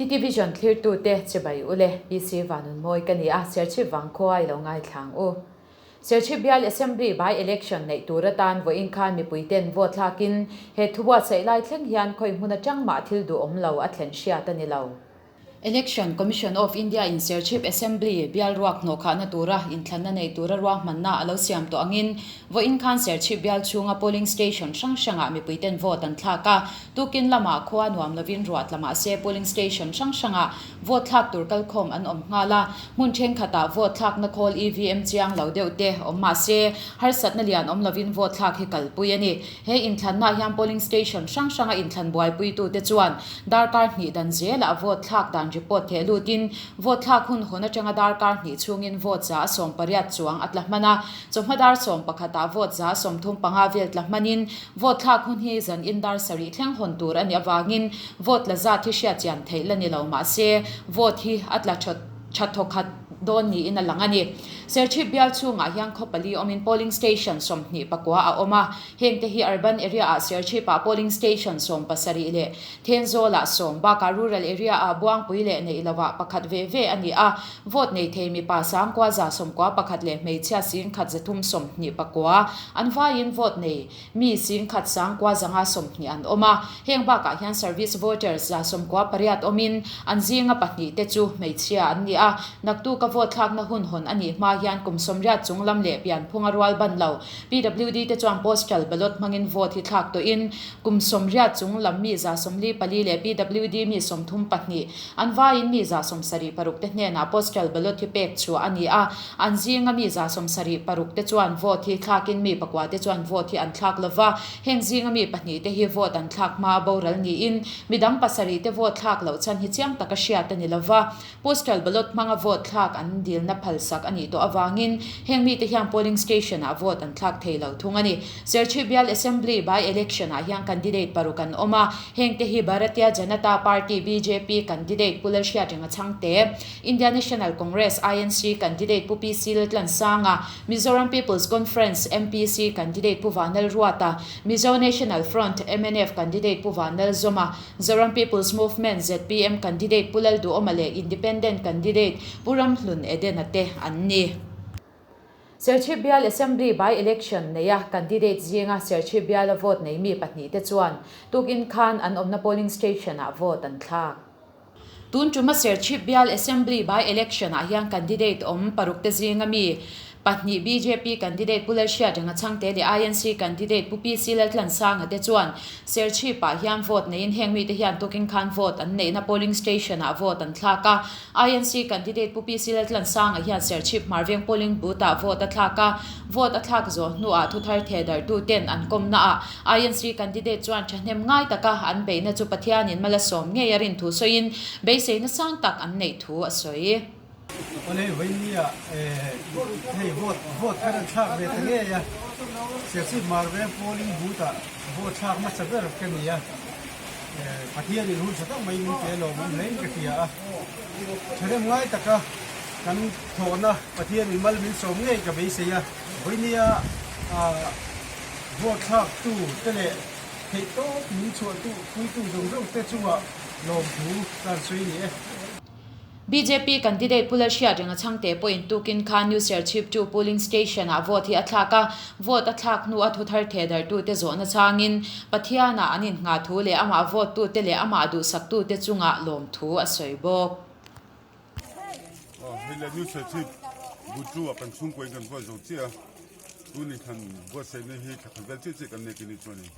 TT Vision thlirtute chibai ule, PC Vanunmawi ka ni a, Serchhip Vangkhua i lo ngaithla ang u. Serchhip Bial Assembly by Election neih tur atan vawiin khan mipuiten vote thlakin he thu buatsaih lai thleng hian khawi hmun atang mah thil duhawm lo a thlen hriat a ni lo. Election Commission of India in Serchhip Assembly bial ruak hnawhkhahna tura inthlanna nei tura ruahmanna a lo siam tawh angin vawiin khan Serchhip bial chhunga polling station hrang hrangah mipuiten vote an thlak a, tukin lamah khua nuam lovin ruah tla mah se polling station hrang hrangah vote thlak tur kalkhawm an awm nghal a, hmun thenkhatah vote thlakna khawl EVM chiang lo deuh te awm mah se harsatna lian awm lovin vote thlak hi kalpui a ni. He inthlannaah hian polling station hrang hranga inthlan buaipuitute chuan darkar hnih dan zelah vote thlak dan report theh lutin vote thlak hun hawn atanga darkar hnih chhungin vote 180 chuang a tla hman a. Chawhma dar 11 ah vote 35 vel tla hmanin vote thlak hun hi zan in dar 7 thleng hawn tur a nih avangin vote la zat hi hriatchian theih la ni lo mahse vote hi a tla tha thawkhat dawn niin a lang a ni. Serchhip bial chhungah hian khaw pali awmin polling station 29 a awm a, hengte hi urban area-ah Serchhip-ah polling station 17 leh Thenzawl-ah 10 bakah rural area-ah Buangpui leh Neihloh-ah pakhat ve ve a ni a, vote nei thei mipa 991 leh hmeichhia 1,329 an vaiin vote nei Mi 10,000 920 an awm a, heng bakah hian service voters 98 awmin an zinga pahnih te chu hmeichhia an ni a. Naktuka vote thlakna hun hawn a nih hma hian kum 80 chung lam leh pianphunga rual ban lo PWD te chuan postal ballot hmangin vote hi thlak tawhin kum 80 chung lam mi 44 leh PWD mi 34 an vaiin mi 76 te hnenah postal ballot hi pek chhuah a ni a. An zinga mi 76 te chuan vote hi thlakin mi pakua te chuan vote hi an thlak lova, heng zinga mi pahnih te hi vote an thlak hma a boral niin midang pasarih te vote thlak loh chhan hi chiang taka hriat a ni lova, postal ballot hmanga vote thlak an dilna phalsak a nih tawh avangin heng mite hian polling station ah vote an thlak thei lo thung a ni. Serchhip Bial Assembly by Election ah hian candidate paruk an awm a, heng te hi Bharatiya Janata Party, bjp, candidate Pu Lalhriatrenga Chhangte, India National Congress, INC, candidate Pu PC Laltlansanga, Mizoram People's Conference, MPC, candidate Pu Vanal Ruata, Mizo National Front, MNF, candidate Pu Vanal Zawma, Zoram People's Movement, ZPM, candidate Pu Lalduhawma leh Independent candidate Pu Ramhlun Edena te an ni. Serchhip Bial Assembly by-election neia candidate zinga Serchhip Biala vote nei mi pahnihte chuan tukin khan an awmna polling station-ah vote an thlak. Tun tuma Serchhip Bial Assembly by Election ah hian candidate awm paruk te zinga mi pahnih bjp candidate Pu Lalhriatrenga Chhangte leh INC candidate Pu PC Laltlansanga te chuan Serchhip ah hian vote neiin heng mite hian tukin khan vote an neihna polling station ah vote an thlak a. INC candidate Pu PC Laltlansanga hian Serchhip Hmarveng polling booth ah vote a thlak a, vote a thlak zawh hnuah thuthar thehdarhtu ten an kawmna ah INC candidate chuan thahnem ngai taka an beihna chu Pathianin mal a sawm ngei a rin thu sawiin beiseina sang tak an neih thu a sawi. Awle vawinia hei vote vote khan an thlak ve ta ngei a, Serchhip Marveng polling booth ah vote thlak hmasa ber ka ni a, Pathianin hun tha tak mai min pe lawm awm hlein ka hria a, thahnem ngai taka kan thawhna Pathianin mal min sawm ngei ka beisei a, vawinia Vote thlaktu te leh theihtawp min chhuahtu puitu zawng zawng te chungah lawmthu kan sawi ni e. Bjp candidate Pu Lalhriatrenga Chhangte pawhin tukin khan New Serchhip 2 polling station ah vote hi a thlak a, vote a thlak hnu a thuthar thehdarhtu te zawhna changin Pathianah an innghah thu leh amah vote tu te leh amah duhsaktu te chungah lawmthu a sawi bawk. Hei le New Serchhip Butru ah kan chhungkaw in kan vote zo chiah a, tun in khan buatsaihna hi thla khat vel chiah chiah kan nei tih ni chuanin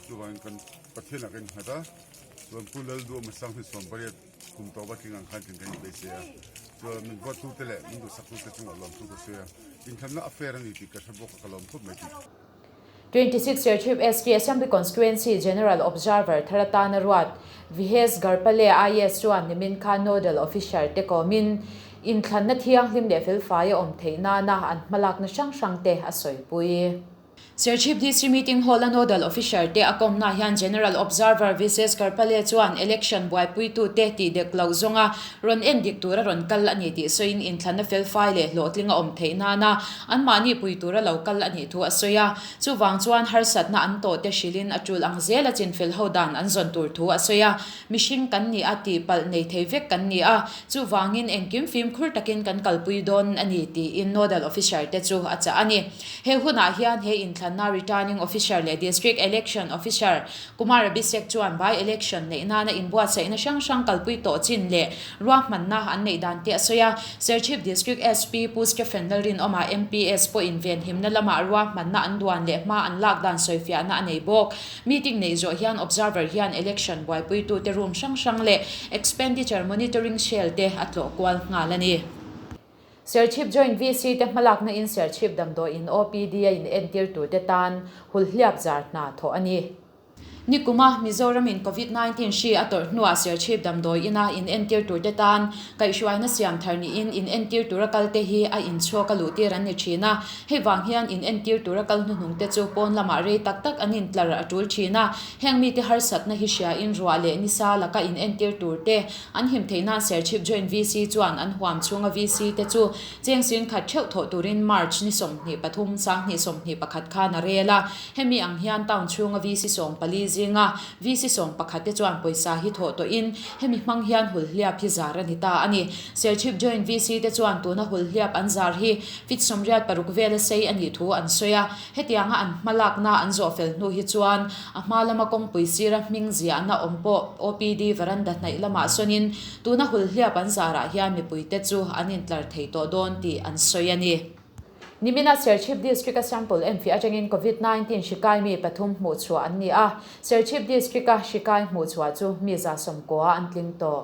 chuvangin kan Pathian ah kan innghat a, chuan Pu Lalduhawma Sanghni 18 kum tawp a tling ang khan tling kan inbeisei a, chuan min vote tute leh min duhsak tute chungah lawmthu ka sawi a, inthlanna a fair a ni tih ka hre bawk a ka lawm khawp mai tih. 26 Serchhip ST Assembly Constituency General Observer thar atana ruat Vihes Garpale IAS chuan nimin khan Nodal Officer te kawmin inthlanna thianghlim leh felfai a awm theih nana an hmalakna hrang hrang te a sawipui. Serchhip DC Meeting Hall-a Nodal Officer te a kawmna hian General Observer Vises Karpale chuan election buaipuitute tih dek loh zawnga rawn en dik tura rawn kal a ni tih sawiin inthlanna felfai leh hlawhtling a awm theih nana anmahni pui tura lo kal a nih thu a sawi a. Chuvang chuan harsatna an tawh te hrilhin a tul ang zela chinfel ho dan an zawn tur thu a sawi a. Mihring kan ni a tih palh nei thei vek kan ni a, chuvangin engkim fimkhur takin kan kalpui dawn a ni tiin Nodal Officer te chu a chah a ni. He hunah hian he inthlanna Returning Officer leh District Election Officer Kumar Abhishek chuan by election neih nana inbuatsaihna hrang hrang kalpui tawh chin leh ruahmanna an neih dan te a sawi a. Serchhip District SP Pu Stephen Lalrinawma MPS pawhin venhimna lamah ruahmanna an duan leh hma an lak dan sawifiahna a nei bawk. Meeting neih zawh hian Observer hian election buaipuitute room hrang hrang leh Expenditure Monitoring Cell te a tlawh kual nghal a ni. Serchhip Joint VC te hmalakna in Serchhip damdawiin OPD a in entir turte tan hulhliap zar hna thawh a ni. Nikuma Mizoram in Covid 19 hri a tawrh hnuah Serchhip damdawi ina in entir turte tan kaihhruaina siam thar niin in entir tura kalte hi a inchhuak a luhtir an ni thin a. Hei vang hian in entir tura kal hnuhnung te chu pawn lamah rei tak tak an intlar a tul thin a. Heng mite harsatna hi hria in ruah leh nisa laka in entir tur te An him theih nan Serchhip Joint VC chuan an huam chhunga VC te chu cheng sin khat theuh thawh turin March ni 23, 2021 khan a rel a. Hemi ang hian town chhunga VC 14 zinga VC 11 te chuan pawisa hi thawh tawhin hemi hmang hian hulhliap hi zar a ni ta a ni. Serchhip Joint VC te chuan tuna hulhliap an zar hi feet 86 vela sei a nih thu an sawi a. Hetianga an hmalakna an zawh fel hnu hi chuan a hma lama kawngpui sira hming ziahna awm pawh OPD veranda hnaih lamah sawnin tuna hulhliap an zarah hian mipuite chu an intlar thei tawh dawn tih an sawi a ni. Nimina Serchhip District-a sample enfiah atangin Covid 19 hri kai mi pathum hmuh chhuah an ni a, Serchhip District-a hri kai hmuh chhuah chu mi 190 an tling tawh.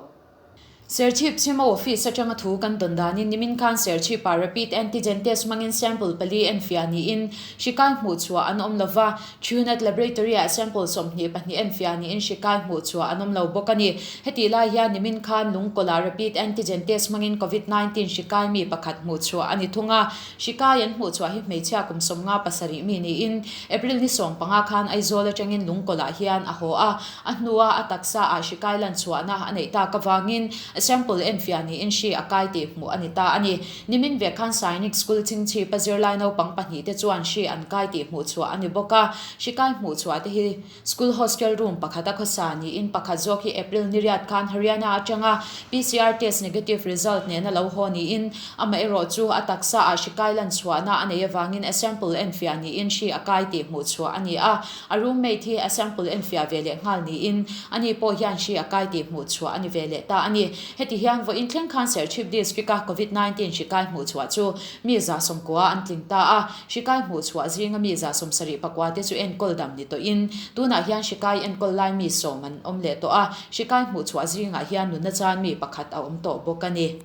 Serchhip Chhima Office atanga thu kan dawn danin nimin khan Serchhip-ah Rapid Antigen Test hmangin sample pali enfiah niin hri kai hmuh chhuah an awm lova, Truenat Laboratory-ah sample 22 enfiah niin hri kai hmuh chhuah an awm lo bawk a ni. Hetih lai hian nimin khan Lungkawlah Rapid Antigen Test hmangin Covid 19 hri kai mi pakhat hmuh chhuah a ni thung a. Hri kai an hmuh chhuah hi hmeichhia kum 57 mi niin April ni 15 khan Aizawl atangin Lungkawlah hian a haw a. A hnua a taksa ah hri kai lan chhuahna a neih tak avangin sample enfiah niin hri a kai tih hmuh a ni ta a ni. Nimin vek khan Sainik School chingchhipa zirlai naupang pahnih te chuan hri an kai tih hmuh chhuah a ni bawk a. Hri kai hmuh chhuah te hi school hostel room pakhat a khawsa niin pakhat zawk hi April ni riat khan Haryana atanga PCR test negative result nena lo haw niin amaherawh chu a taksa ah hri kai lan chhuahna a neih avangin a sample enfiah niin hri a kai tih hmuh chhuah a ni a. A roommate hi a sample enfiah ve leh nghal niin ani pawh hian hri a kai tih hmuh chhuah a ni ve leh ta a ni. Heti hian vawiin thleng khan Serchhip District-a Covid 19 hri kai hmuh chhuah chu mi 190 an tling ta a, hri kai hmuh chhuah zinga mi 74 te chu enkawl dam ni tawhin tunah hian hri kai enkawl lai mi sawm an awm leh tawh a, hri kai hmuh chhuah zingah hian nunna chan mi pakhat a awm tawh bawk a ni.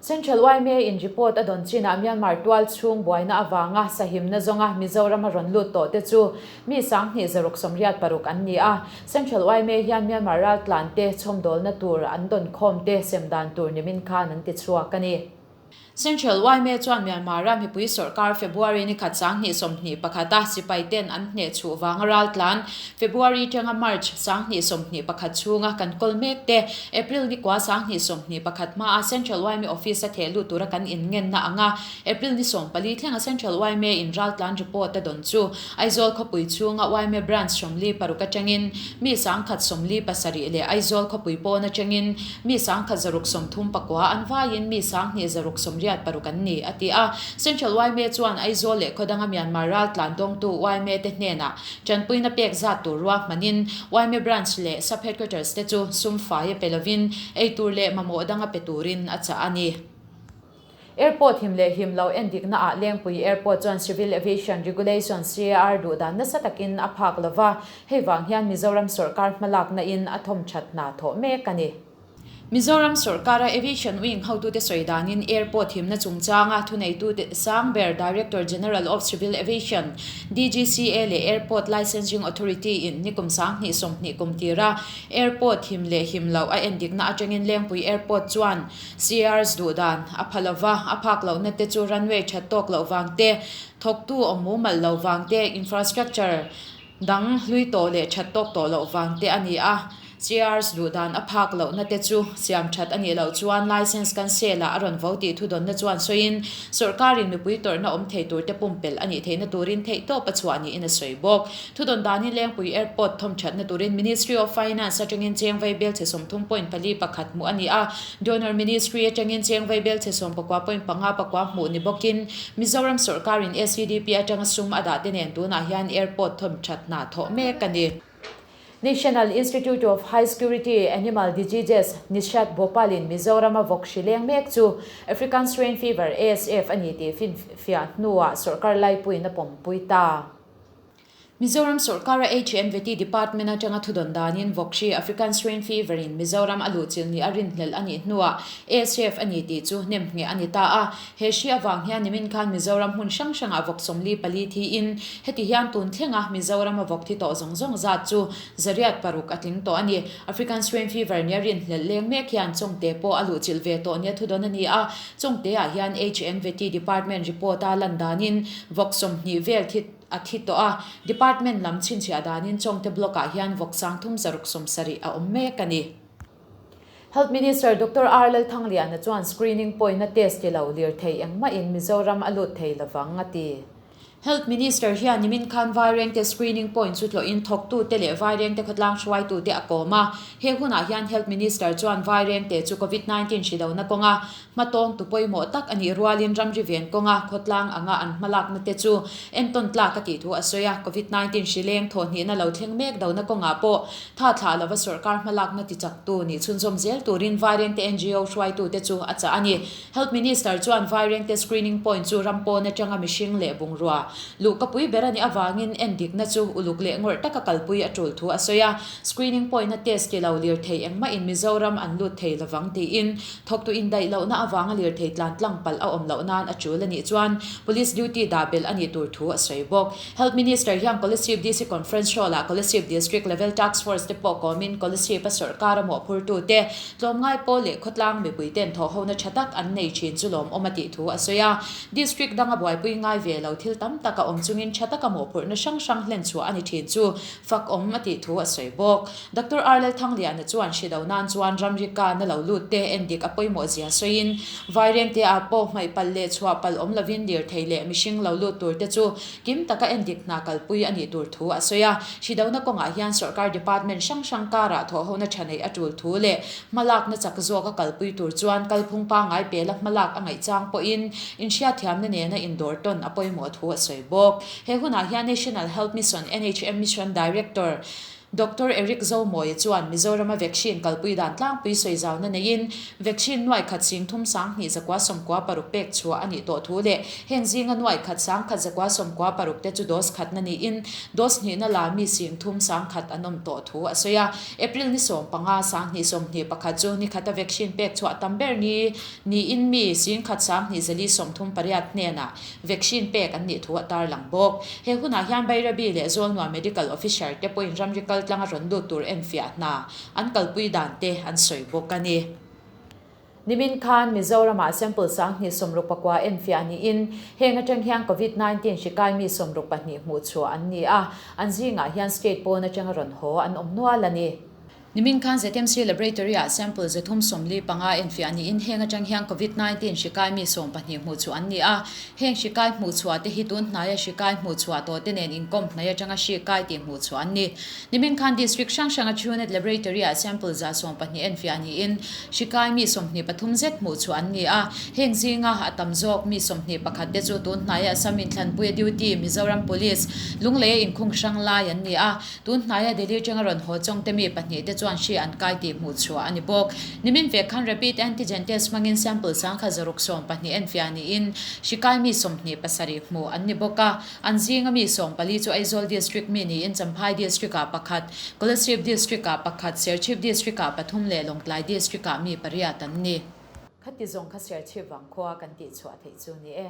Central yma in report a dawn chinah Myanmar tual chhung buaina avanga sahimna zawnga Mizoram a rawn lut tawh te chu mi 2686 an ni a. Central yma hian Myanmar raltlan te chhawmdawlna tur an dawn khawm te sem dan tur nimin khan an ti chhuak a ni. Central yma chuan Myanmar-a mipui sawrkar February ni khat 2021 a sipai ten an hneh chhuh vanga raltlan February tanga March 2021 chhunga kan kawl mek te April ni kua 2021 hmaa Central yma Office a theh lut tura kan inngenna anga April ni 14 thlenga Central yma in raltlan report a dawn chu Aizawl khawpui chhunga yma Branch 46 atangin mi 177 leh Aizawl khawpui pawn atangin mi 1639 an vaiin mi 2686 an ni a ti a. Central yma chuan Aizawl leh khawdanga Myanmar raltlan dawngtu yma te hnenah Tanpuina pek zat tur ruahmanin yma Branch leh Sub Headquarters te chu sum fai a pe lovin ei tur leh mamawh dang a pe turin a chah a ni. Airport him leh him lo endikna ah Lengpui Airport chuan Civil Aviation Regulation, CAR, duh dan nasa takin a phak lova, hei vang hian Mizoram sawrkar hmalakna in a thawm that hna thawh mek a ni. Mizoram sawrkara Aviation Wing hotute sawi danin Airport himna chungchanga thuneitute sang ber Director General of Civil Aviation, DGCA, leh Airport Licensing Authority in nikum 2020 kum tira Airport him leh him loh a endikna atangin Lengpui Airport chuan CRs duh dan a pha lova, a phak lohna te chu runway that tawk loh vang te, thawktu awm mumal lo vang te, infrastructure dang hlui tawh leh that tawk tawh loh vang te a ni a. CRs duh dan a phak lohna te chu siam that a nih loh chuan license cancel ah a rawn vo tih thudawnna chuan sawiin sawrkarin mipui tawrhna awm thei tur te pumpelh a nih theihna turin theihtawp a chhuah niin a sawi bawk. Thudawn danin Lengpui Airport thawm thatna turin Ministry of Finance atangin cheng vaibel chhe 30.41 hmuh a ni a, Donor Ministry atangin cheng vaibel chhe 19.59 hmuh ni bawkin Mizoram sawrkarin SEDP atanga sum a dah te nen tunah hian airport thawm that hna thawh mek a ni. National Institute of High Security Animal Diseases, Nishad Bhopal-in Mizorama vawk hri leng mek chu African Swine Fever, ASF, a ni tih finfiah hnuah sawrkar laipuiin a pawmpui ta. Mizoram sawrkara HMVT Department atanga thudawn danin vawk hri African Swine Fever in Mizoram a luhchilh ni a rinhlelh a nih hnuah ASF a ni tih chu hnem ngheh a ni ta a. He hri avang hian nimin khan Mizoram hmun hrang hrangah vawk 44 thiin heti hian tun thlenga Mizorama vawk thi tawh zawng zawng zat chu zariat paruk a tling tawh a ni. African Swine Fever nia rinhlelh leng mek hian Chawngte pawh a luhchilh ve tawh nia thudawn a ni a. Chawngte-ah hian HMVT Department report a lan danin vawk 20 vel thi a thi tawh a, Department lam chhinchhiah danin Chawngte Block-ah hian vawk 3670 a awm mek a ni. Health Minister Doctor R Lalthangliana chuan screening point-a test ti lo lirthei engmahin Mizoram a lut thei lovang a ti. Health Minister hian nimin khan Vairengte screening point chu tlawhin thawktute leh Vairengte khawtlang hruaitute a kawm a. He hunah hian Health Minister chuan Vairengte chu Covid 19 hri lohna kawnga Hmatawng tu pawimawh tak a nih rualin ramri ven kawnga khawtlang anga an hmalakna te chu entawn tlak a tih thu a sawi a. Covid 19 hri leng thawhhnihna lo thleng mek dona kawngah pawh tha thlah lova sawrkar hmalakna tichaktu nih chhunzawm zel turin Vairengte NGO hruaitute chu a chah a ni. Health Minister chuan Vairengte screening point chu ram pawn atanga mihring leh bungrua luhkapui ber a nih avangin endikna chu uluk leh ngawrh taka kalpui a tul thu a sawi a. Screening point-a test ti lo lirthei engmahin Mizoram an lut thei lovang tiin Thawktu indaih lohna avanga lirthei tlan tlang palh a awm loh nan a tul a nih chuan Police duty dah belh a nih tur thu a sawi bawk. Health Minister hian Kolasib DC Conference Hall-ah Kolasib District Level Task Force te pawh kawmin Kolasib a sawrkar a mawhphurtute tlawmngai pawl leh khawtlang mipui ten thawhhona tha tak an nei thin chu lawmawm a tih thu a sawi a. District danga buaipui ngai ve lo thil tam tak a awm chungin tha taka mawhphurhna hrang hrang hlen chhuah a ni thin chu fak awm a tih thu a sawi bawk. Doctor R Lalthangliana chuan hri do nan chuan ramri kana lo lut te endik a pawimawh zia sawiin Vairengte ah pawh hmaih palh leh chhuah palh awm lovin lirthei leh mihring lo lut tur te chu kim taka endik hna kalpui a nih tur thu a sawi a. Hri dona kawngah hian sawrkar department hrang hrang karah thawhhona tha neih a tul thu leh hmalakna chak zawk a kalpui tur chuan kalphung pangngai pela hmalak a ngaih chang pawhin inhriatthiamna nena indawr tawn a pawimawh thu a sawi bawk. He hunah hian National Health Mission, NHM, Mission Director, Doctor Eric Zomawia chuan Mizorama vaccine kalpui dan tlangpui sawi zauna neiin vaccine nuai khat 30 296 pek chhuah a nih tawh thu leh heng zinga nuai khat 1,196 te chu dose khatna niin dose hnihna la mi 30 1,000 an awm tawh thu a sawi a. April ni 15 2021 chu ni khata vaccine pek chhuah tam ber ni niin mi 1,000 2,438 hnenah Vaccine pek an nih thu a tarlang bawk. He hunah hian Bairabi leh Zawlnuam Medical Officer te pawhin ramri kal tlanga rawn lut tur enfiah hna an kalpui dan te an sawi bawk a ni. Nimin khan Mizoramah sample 269 enfiah niin heng atang hian Covid 19 hri kai mi 62 hmuh chhuah an ni a, an zingah hian state pawn atanga rawn haw an awm nual a ni. Nimin khan ZMC Laboratory-ah sample 345 enfiah niin heng atang hian Covid 19 hri kai mi 12 hmuh chhuah an ni a. Heng hri kai hmuh chhuah te hi tun hnaia hri kai hmuh chhuah tawh te nen inkawm hnai atanga hri kai tih hmuh chhuah an ni. Nimin khan District hrang hranga Truenat Laboratory-ah sample 120 enfiah niin hri kai mi 23 zet hmuh chhuah an ni a. Heng zinga a tam zawk mi 21 te chu tun hnaia Assam inthlanpuia duty Mizoram Police Lungleia inkhung hrang lai an ni a. Tun hnaia Delhi atanga rawn haw chawngte mi pahnih te chu. chuan hri an kai tih hmuh chhuah a ni bawk. Nimin vek khan Rapid Antigen Test hmangin sample 1112 enfiah niin hri kai mi 27 hmuh an ni bawk a. An zinga mi 14 chu Aizawl District mi niin Champhai District-ah pakhat, Kolasib District-ah pakhat, Serchhip District-ah pathum leh Lawngtlai District-ah mi pariat an ni. Khati zawng kha Serchhip vangkhua kan tihchhuah theih chu ni e.